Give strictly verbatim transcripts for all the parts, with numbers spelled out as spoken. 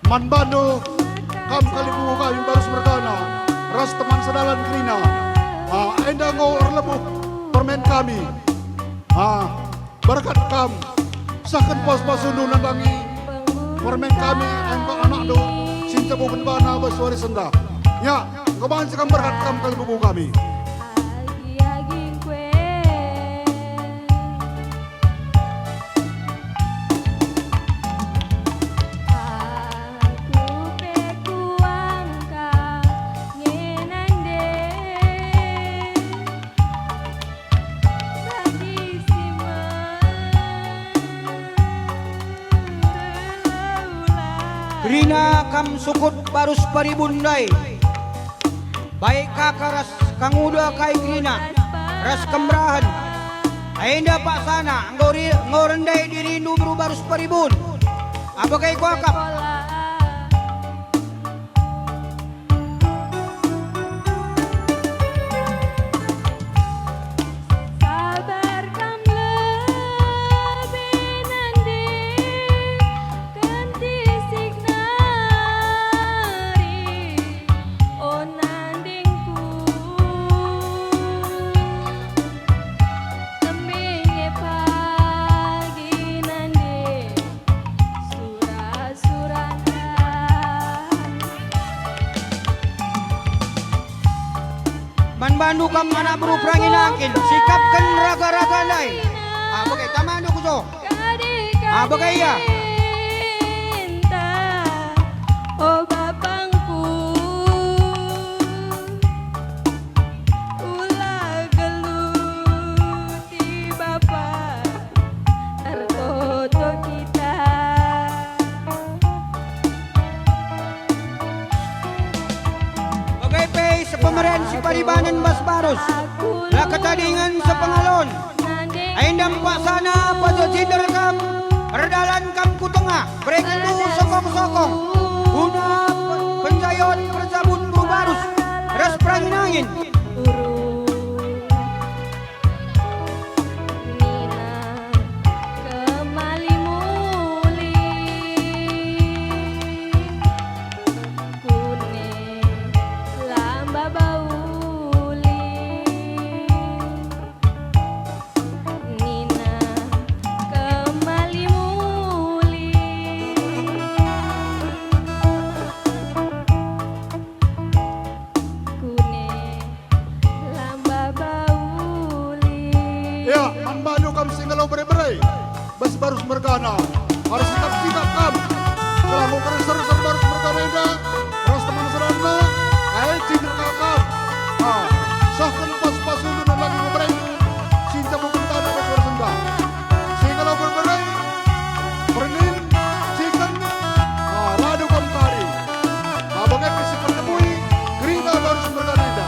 Man bandu kam kalimbubu kami Barus mergana ras teman sedalan kerina. Ah, enda enggo erlebuh permen kami. Ah, berkat kam, sehken pas-pasundu nandangi permen kami, enggo anakndu si ncebuken bana bas wari sendah. Ya, enggo banci kam berkat kam kalimbubu kami. Agi-agi kue. Aku pe kuangka ngenande bagi si merelaulah. Kerina kam sukut Barus Paribun ndai. Baik kaka ras kanguda kai kerina, ras kemerahen. Enda paksana enggo ri-, enggo rendai dirindu beru Barus Paribun. Abagai kuakap. Sabar kam lebe nande, kentisik nari, o nandingku. Tembe nge pagi nande, sura-suranta. Man bandu kam anak beru Perangi nangkin, sikapken raga-raga ndai. Ah, bage, tamandu ku jo. Ah, bage ia. O bapangku, ula geluti bapa. Ertoto kita. Bage pe sepemeren si paribanen bas Barus, la ketadingen sepengalon. Enda paksana pajojiner kam, erdalan kam ku tengah, berekenndu sokong-sokong, guna pe-, penjayon perjabun beru Barus ras Perangi nangin. Nina kemali muli, kune lamba bauli. Nina kemali muli. Kune lamba bauli. Ya, man bandu kam si ngalo bere-bere, bas Barus mergana, arus sikap-sikap kam. Gelah enggo kereser-reser Barus mergana enda, ras teman sedanna, ai cinder kakap. Ah, sehken pas-pasundu nandangi bebere, si ncebuken bana bas wari sendah. Si ngalo bere-bere, pernin, ciken, ah, radu kam kari. Abang Epi si pernemui, kerina Barus mergana enda.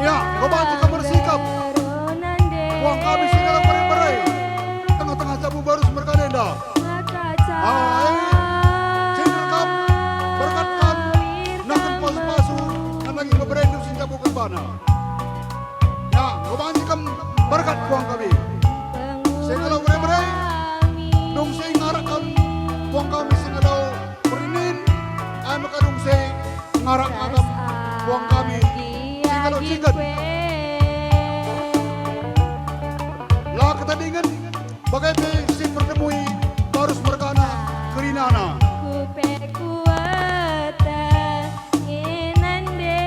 Ya, enggo banci kam ersikap. Puang kami si dalam bere-bere, tengah-tengah jabu Barus mergana enda. Ai, cinder kam, berkat kam, nahken pasu-pasu, nandangi beberendu si njabuken bana. Ya, enggo banci kam berkat puang kami. Si ngalo bere-bere, dungsi ngarak kam puang kami si ngalo perinin, ai maka dungsi ngarak kam puang kami si ngalo ciken. La ketadingen, bage pe si pernemui Barus mergana kerinana. Ku pe kueteh ngenande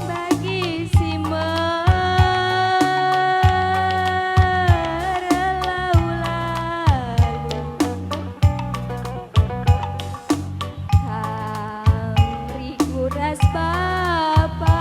bagi si merelaulah. Hamriku ras bapa.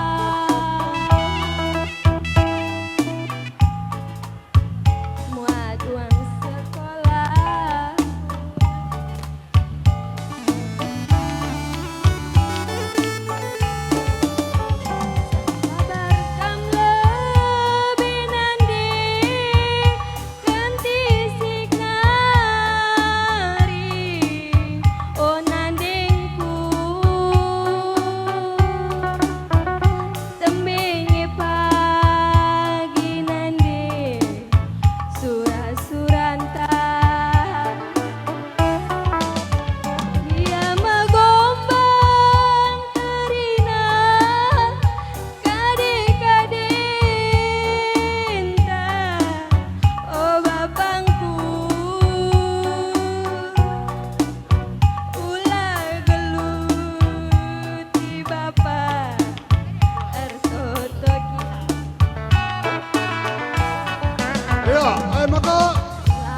Ya, e maka,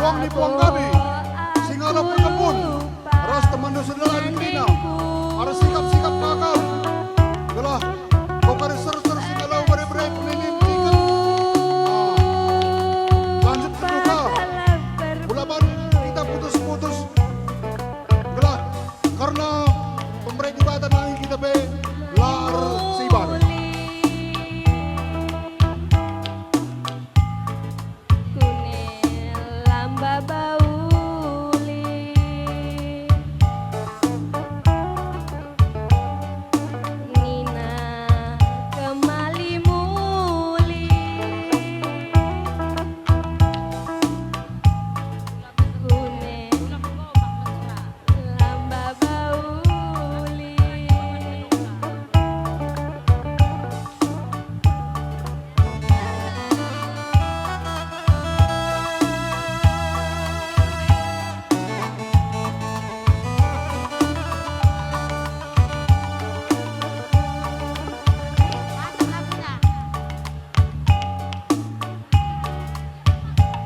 puang ni puang kami, si ngalo perkempun, ras temanndu saudara Erlina, arah sikap-sikap kakap, gelah